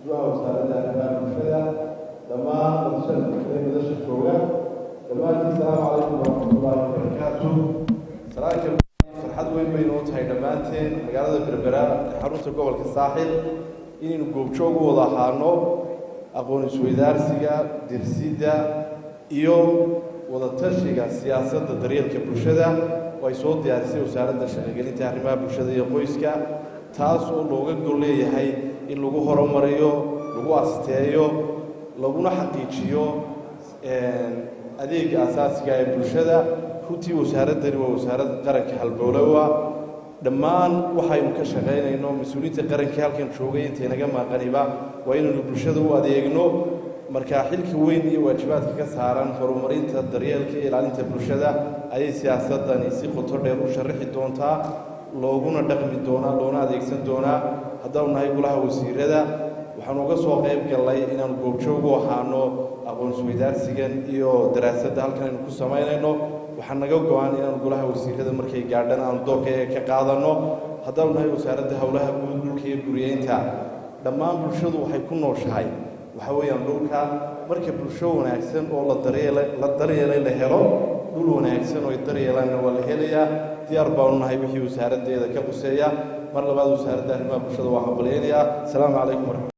Isduwaha Wasaaradda Arrimaha Bulshada, dhammaan madasha madasha jooga, dhammaantiin salaamu calaykum waraxmatullaahi wabarakaatu. Salaanka, farxad weyn bay noo tahay dhammaanteen magaalada Berbera ee xarunta gobolka Saaxil inaynu goobjoog u wada ahaano aqoon isweydaarsiga, dirsidda iyo wadatashiga siyaasadda daryeelka bulshada oo ay soo diyaarisay Wasaaradda Shaqogelinta, Arrimaha Bulshada iyo Qoyska, taas oo looga gol leeyahay in lagu horumariyo, lagu asteeyo, laguna xaqiijiyo adeega asaasiga ee bulshada. Runtii wasaaraddani waa wasaarad qaranka halbowlowa. Dhammaan waxaynu ka shaqaynayno, mas-uuliyiinta qarankii halkan joogay intaynaga maaqaniba, waa inaynu bulshada u adeegno. Marka xilka weyn iyo waajibaadka ka saaran horumarinta daryeelka iyo ilaalinta bulshada ayay siyaasadani si qoto dheer u sharaxi doontaa, looguna dhaqmi doonaa, loona adeegsan doonaa. Haddaanu nahay golaha wasiirada, waxaanu uga soo qayb gallay inaanu goobjoog u ahaano aqoon isweydaarsigan iyo daraasadda halkan aynu ku samaynayno. Waxaa naga go-an inaanu golaha wasiirada markay gaadhana aanu doorkayaga ka qaadanno. Haddaanu nahay Wasaaradda Howlaha Guud, Dhulka iyo Guriyeynta, dhammaan bulshadu waxay ku nooshahay waxa weeyaan dhulka. Marka bulsho wanaagsan oo la daryeela la daryeelay la helo, dhul wanaagsan oo ay daryeelaanna waa la helayaa. Diyaar baanu nahay wixii wasaaraddeeda ka quseeya. Mar labaad Wasaaradda Arrimaha Bulshada waa hambalyaynayaa. Asalaamu calaykum waraxmat